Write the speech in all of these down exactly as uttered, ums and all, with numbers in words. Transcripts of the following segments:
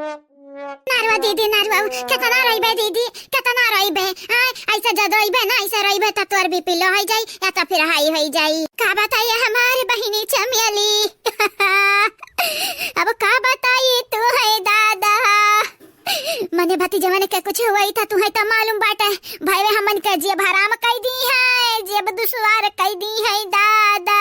ना रोवा दीदी, ना रोवा, केतना रोइबे दीदी, केतना रोइबे? आय, ऐसे जद रोइबे ना, ऐसे रोइबे त तोर बीपी लो होइ जाई, या त फिर हाई होइ जाई। का बताई हमार बहिनी चमेली, अब का बताई तू है दादा। मने भतीजवन के कुछ हुई त तुहै त मालूम बाटे, भइवे हमन के जेब हराम कइ दिहे, जेब दुश्वार कइ दिहे दादा।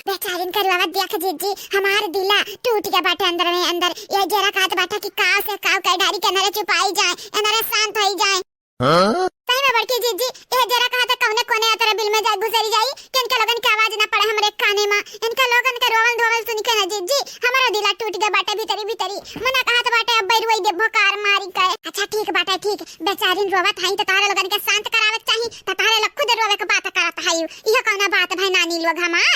बेचारिन के रोवत देख जीजी, हमार दिला टूट गया बाटे अंदर में अंदर। ये जेरा कहत बाटे कि काव से काव कह डारी के अनरे चुपाई जाए, अनरे शांत होई जाए। हाँ? सही में बड़की जीजी, ये जेरा कहा त कौने कोने अतरे बिल में जाए घुसरी जाई, कि इनके लोगन के आवाज ना पड़े हमरे काने में। इनका लोगन के रोवल धोवल सुन के ना जीजी, हमारा दिला टूट गया बाटे भीतरी भीतरी। मना कहत बाटे अब बैरुई दे भोकार मारी के। अच्छा ठीक बाटे ठीक, बेचारिन रोवत हई त तोहरे लोगन के शांत करावे के चाही, त तोहरे लोग खुद रोवे के बात करत हई। इहो कौना बात भई नानी लोग हमार?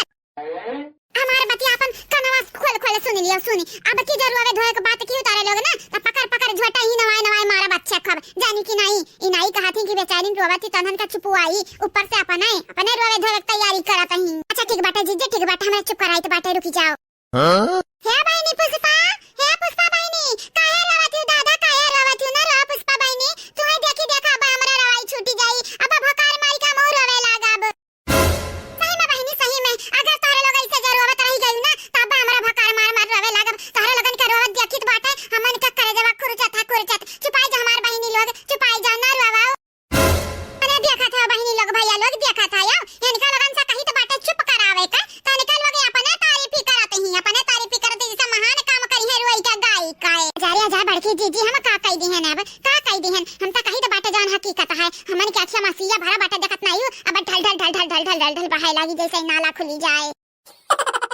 हमार बतिया अपन कनवा खोल खोल सुन लियो, सुनी। अब की जे रोवे धोवे के बात की उतारे लोग ना, त पकड़ पकड़ झोटा ही नवाए नवाए मारब अच्छे खूब। जानी कि नाई, ई नाई कहत ही कि बेचारिन रोवत ही तनहन का चुपवाई, ऊपर से अपने, अपने रोवे धोवे के तैयारी करत ही। अच्छा ठीक बाटे जीजी, ठीक बाटे, हमरा चुप कराइत बाटे, रुकी जाओ। हाँ? हे बहिनी पुष्पा, हे पुष्पा बहिनी, काहे रोवत हू दादा, काहे रोवत हू? ना रो पुष्पा बहिनी, तुहै देखी देखा अब हमरा रोवाई छूटी जाई, अब भोकार मारी का मुँह रोवे लागब। सही में बहिनी, सही में, अगर तोहरे लोग ऐसे जे रोवत रही गइल ना, त अब हमरा भोकार मार मार रोवे लागब। तोहरे लोगन के रोवत देखित बाटे, हमन के करेजवा कुरचत है, कुरचत। चुपाई जा हमार बहिनी लोग, चुपाई जा, ना रोवाओ। अरे देखत है बहिनी लोग, भैया लोग देखत है, यो, इनका लोगन से कही त बाटे चुप करावे का, त इनका लोग अपने तारीफ ही करत ही, अपने तारीफ ही करत ही, जैसे महान काम करी है रोई का गाई का है। जा रे जा बड़की जीजी, हम का कह दिहन अब, का कह दिहन, हम त कही त बाटे जौन हकीकत है, हमन के अखिया में सिया भरा बाटे देखत नाई, अब ढल ढल ढल ढल ढल ढल ढल ढल बहाए लागी जैसे नाला खुली जाए।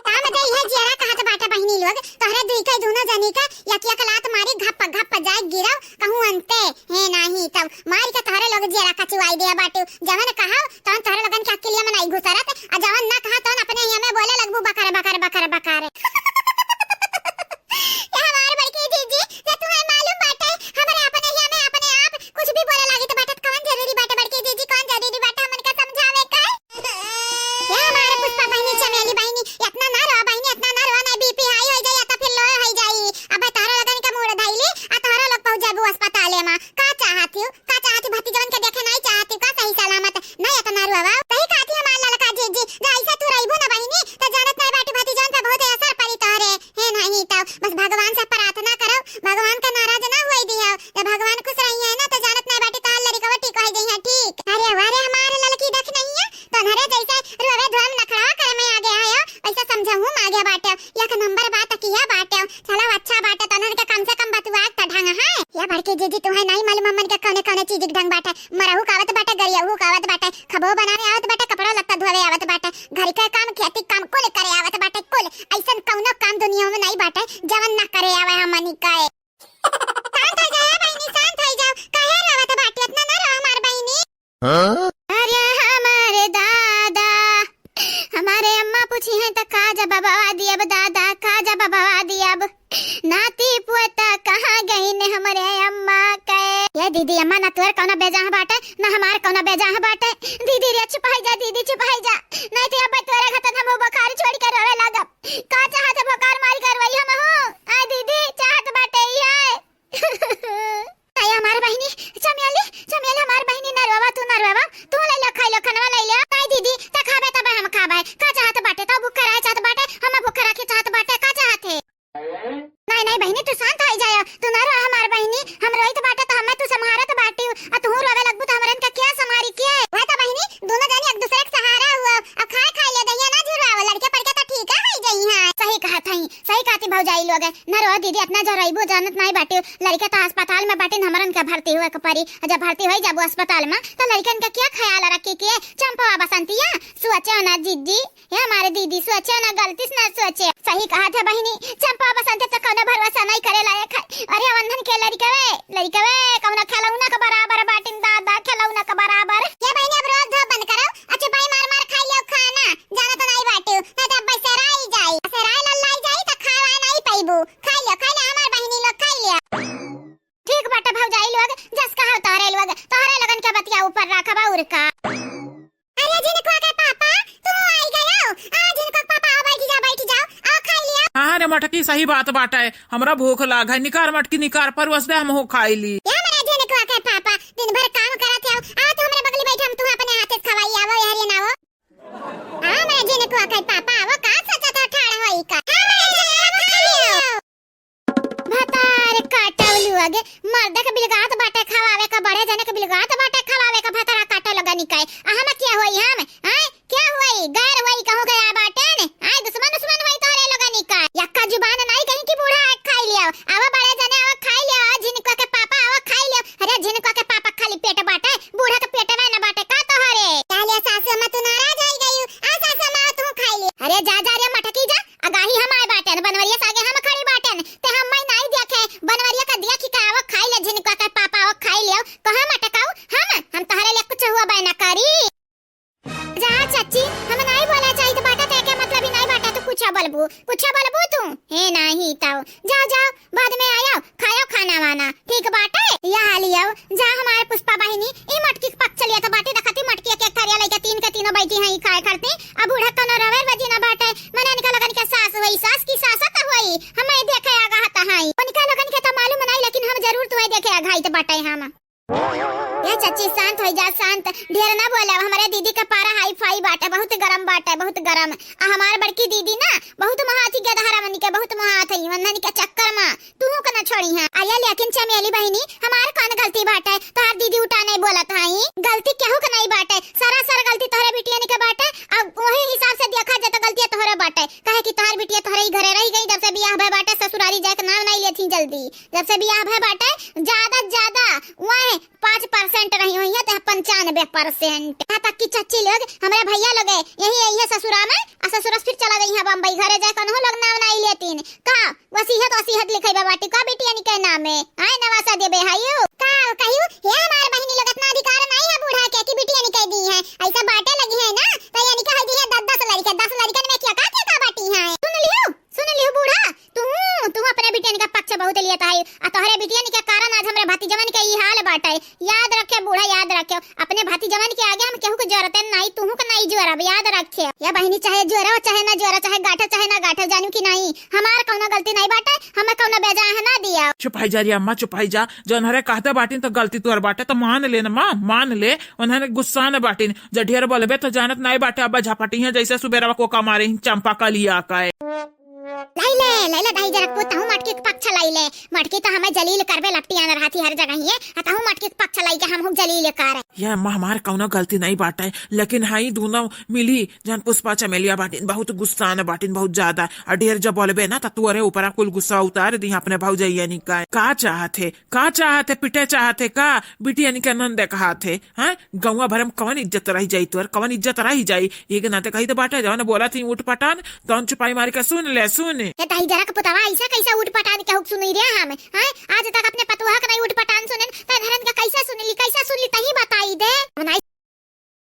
काम दे इहे जियरा कहत बाटे बहिनी लोग, तोहरे दुई के दूनो जनी का एक एक लात मारी घप घप जाए गिरव कहूँ अंते, हे नाही तब मारी के तोहरे लोग जियरा कचुआई दे बाटे। जवन कहाव तवन तोहरे लोगन के अकिलिया में नाही घुसरत, आ जवन ना कहा तवन अपने हिया में बोले लगबू बकर बकर बकर बकर। ये हमार बड़की जीजी, जे तुहै मालूम बाटे, हमरे अपने हिया में अपने आप कुछ भी बोले लागी त बाटे, कौन जरूरी बाटे बड़की जीजी, कौन जरूरी बाटे हमन का समझावे का? ए हमार पुष्पा बहिनी, चमेली बहिनी, इतना ना रोवा बहिनी, इतना ना रोवा, ना बीपी हाई होइ जाई, या त फिर लो होइ जाई। अब तोहरा लोगन के मूड़ धइली, आ तोहरा लोग पहुँच जाबू अस्पताले मा। का चाहत हू? का चाहत हू? भतीजवन के देखे नाई चाहत हू का सही सलामत? ना इतना रोवा। सही कहत ही हमार ललका जीजी, जे ऐसे तू रहिबू ना बहिनी, त जानत नाई बाटी भतीजवन पे बहुत असर पड़ी तोहरे। हे नाही तब बस भगवान से प्रार्थना करो, भगवान का नाराज ना हुई दियो। जब भगवान खुश रही है ना, त जानत नाई बाटी तोहार लड़िकवा ठीक होइ जइहैं, ठीक। अरे वाह रे, हमार ललकी देख नहीं है, तोहरे जैसे रोवे धोवे में नखड़ा करे में आगे आयो, वैसे समझहूँ में आगे बाटे। एक नंबर बात किया बाटे, चलो अच्छा बाटे, तोहन के कम से कम बतुआ के त ढंग है। या बड़की जीजी, तुहै नाई मालूम हमन के कौने कौने चीज के ढंग बाटे, मरहू का आवत बाटे, गरियहू का आवत बाटे, खबो बनावे आवत बाटे, कपड़ा लत्ता धोवे आवत बाटे, घर के काम, खेती काम कुल करे आवत बाटे, कुल। ऐसन कौनो काम दुनिया में नाई बाटे जवन ना करे आवे हमनी के। शांत हो जाओ बहिनी, शांत हो जाओ। काहे रोवत बाटे? इतना ना रो हमार बहिनी। हाँ? अरे हमारे दादा, हमारे अम्मा पूछी हैं त का जवाबवा दियब दादा, का जवाबवा दियब? नाती पोता कहाँ गइन हमरे अम्मा के? ये दीदी, अम्मा ना तोर कौनो बेजाह बाटे, ना हमार कौनो बेजाह बाटे। दीदी रे, चुप होइ जा, दीदी चुप होइ जा, नहीं तो अब तोरे घतन हम बुखार छोड़ के रोवे लागब। का चाहत है बुखार मारी करवाई हम हो? आय दीदी, चाहत बाटे ई है। आय हमार बहिनी, चमेली, चमेली हमार बहिनी, ना रोवा तू, ना रोवा। तू ले ले, खाई लो, खनवा ले ले। नहीं दीदी, त खाबे तब हम खाबे। का चाहत बाटे? त भूख रहे चाहत बाटे, हम भूख रखे चाहत बाटे, का चाहत है? नहीं, नहीं बहिनी, तू शांत होइ जायो। तू ना रो हमार बहिनी, हम रोइत बाटे त हमें तू संभारत बाटी, आ तू रोवे लगबू त हमरन का क्या संभारी के? वह तो बहिनी, दोनों जनी एक दूसरे के सहारा हुआ, अब खाए खाए ले दहिया ना झुराओ, लड़के पड़ के तो ठीक है, होइ जइहैं। सही कहत हई, सही कहती भौजाई लोग, ना रो दीदी, इतना जो रोइबू जानत नहीं बाटी, लड़के तो अस्पताल में बाटिन, हमरन का भर्ती हुए के परी, आ जब भर्ती होइ जाबू अस्पताल में, तो लड़कन का क्या ख्याल रखी के? चंपा बसंतिया, सोचो ना जीजी, हे हमारे दीदी, सोचे ना, गलती से ना सोचे। सही कहत है बहिनी, चंपा बसंती तो कौनो भरोसा नहीं करे लायक है। अरे वंदन के लड़िकवे, लड़िकवे कौनो खिलौना के बराबर बाटिन दादा, खिलौना के बराबर। ये बहिनी अब रोज धो बंद करो, अच्छा भाई मार मार खाई लो खाना, जाना तो नहीं बाटू, नहीं तो अब सेराई जाई, सेराई लल्लाई जाई तो खावा नहीं पाइबू। खाई लो, खाई लो हमार बहिनी लोग, खाई लो। ठीक बाटे भौजाई लोग, जस कहा तोहरे लोग, तोहरे लोगन के बतिया ऊपर रखबा और का। अरे झिनकुआ के पापा, तू आई गयो? आ झिनकुआ के पापा, आओ बैठ जाओ, बैठ जाओ, आओ खाई लिया। हाँ रे मटकी सही बात बाटे, हमरा भूख लाग है, निकार मटकी निकार, परोस दे, हमहू खाई ली। या मेरे झिनकुआ के पापा, दिन भर काम करत हो, आओ तू हमरे बगली बैठ, हम तुहा अपने हाथे से खवाई, आवो यार, ये ना हो। हाँ, मेरे झिनकुआ के पापा, आवो, का सोचत हो, ठाड़ होई का? हाँ, मेरे झिनकुआ, खा लियो। भतार काटवलू आगे, मर्द के बिलगात बाटे खवावे का, बड़े जने के बिलगात बाटे खवावे का, भतार काटो लगनी का। आ हम क्या होई हम? आय, क्या होई? गैर होई कहूँ के आ बाटे ने? आय, दुश्मन, दुश्मन होई तोहरे लगनी का। यक्का जुबान नाई कहीं कि बूढ़ा आके खाई लियो। आवा बड़े जने, आवा खाई लियो, आवा झिनकुआ के पापा, आवा खाई लियो। अरे झिनकुआ के पापा खाली पेट बाटे, बूढ़ा के पेट में न बाटे का तोहरे? कहले सासू अम्मा तू नाराज होई गई। आ सासू अम्मा तू खाई लियो। अरे जा, जा रे मटकी जा, अगाही हम आए बाटेन, बनवरिया सागे हम खड़ी बाटेन, ते हम मैं नाई देखे, बनवरिया का देख के आवो खाई ले, झिनकुआ के पापा आवो खाई ले, कहाँ मटकाऊ हम, हम तहरे लिए कुछ हुआ बे ना करी। जा चच्ची, हम नाई बोला चाहित बाटे, ते के मतलब ही नाई बाटे, तू कुछ बोलबू, कुछ बोलबू तू, हे नाही ताऊ, जाओ, जाओ, बाद में आयो, खायो खाना वाना, ठीक बाटे? या लियो, जा हमारे पुष्पा बहिनी, ई मटकी के पक्ष लिया तो बाटे, देखती मटकी एक एक थरिया लेके तीन के तीनों बैठी हैं, ई खाए करती। अब बूढ़ा कौनो रवे बजी ना बाटे, मने इनका लगन के सास होई, सास की सास तो होई, हमें देखे आगा हता हैं। उनका लगन के तो मालूम नहीं, लेकिन हम जरूर तुम्हें देखे आगा ही तो बाटे हम। ए चच्ची, शांत होई जा, शांत, ढेर ना बोला। हमरे दीदी का पारा हाई फाई बाटे, बहुत गरम बाटे, बहुत गरम। आ हमार बड़की दीदी ना बहुत महाथी गदहरा मनी के, बहुत महाथी वंदन के चक्कर मा तू का ना छोड़ी है। अरे लेकिन चमेली बहिनी, हमार कौन गलती बाटे? तोहार दीदी उठा नहीं बोलत हई, गलती केहू के नहीं बाटे, सरासर गलती तोहरे बिटियन के बाटे। अब वही हिसाब से देखा जाए तो गलतिया तोहरे बाटे, काहे कि तोहार बिटिया तोहरे ही घरे रह गई, जब से बियाह भय बाटे ससुरारी जाए के नाम नहीं लेती जल्दी। जब से बियाह भय बाटे, ज्यादा से ज्यादा वह पाँच परसेंट रही हुई है, तो पंचानबे परसेंट। यहाँ तक कि चच्ची लोग, हमारे भैया लोग है, यही, यही है ससुरा में, आ ससुरा से फिर चला गई है बम्बई, घरे जाए कौनो लोग नाम नहीं लेतीन। का वसीहत वसीहत लिखे बा बाटी का बिटिया निके नाम है? आए नवासा देबे हायू। का कहियो, ये हमारे बहिनी लोग इतना अधिकार नहीं है बूढ़ा के कि बिटिया निके दी है, ऐसा बाटे लगी है ना, तो ये निके है दी है दस दस लड़के, दस लड़कन में क्या का क्या का बाटी है? सुन लियो, सुन लियो बूढ़ा, तू, तू अपने बिटियन का पक्ष बहुत लियत है, आ तोहरे बिटियन के कारण आज हमरे भतीजवन के ई हाल बाटे। याद रखे बूढ़ा, याद रखे, अपने भतीजवन के आगे हम केहू के जोरते नहीं, तू के नहीं जोरब, याद रखे। या बहिनी, चाहे जोरो, चाहे ना जोरो, चाहे गाठो, चाहे ना गाठो, जानू कि नहीं, हमार कौनो गलती नहीं बाटे, हमें कौनो बेजा है ना दिया। चुपाई जा रे अम्मा, चुपाई जा, जौन हरे कहते बाटिन तो गलती तोर बाटे तो मान ले न माँ, मान ले, उन्हें गुस्सा न बाटिन, जब ढेर बोलबे तो जानत नहीं बाटे, अब झपटी है जैसे सुबेरवा कोका मारे ही चंपा कलिया का। लाई ले, लाई ले, दाई जरक पुत, तहूँ मटकी के पक्ष लाई ले। मटकी तो हमें जलील करबे लपटियान रहती हर जगह ही है, आ तहूँ मटकी के पक्ष लाई के हम हुक जलील कर। ये अम्मा हमार कौनो गलती नहीं बाटे, लेकिन हई दोनों मिली जन पुष्पा चमेलिया बाटिन, बहुत गुस्सान बाटिन, बहुत ज्यादा। आ ढेर जब बोलबे ना तो तोरे ऊपर कुल गुस्सा उतार दी अपने भौजैया निकाय। का चाहत है, का चाहत है, पिटे चाहत है का? बिटिया निके नंदे कहात है, हाँ? गौवा भर में कवन इज्जत रह जाई तोर, कवन इज्जत रह जाई? ये के नाते कही तो बाटे, जवन बोला थी उठ पटान, तौन चुपाई मार के सुन ले, सुन। ए दाई जरक पुतवा, ऐसा कैसा उठ पटान के हुक सुनी रे हम, हैं? आ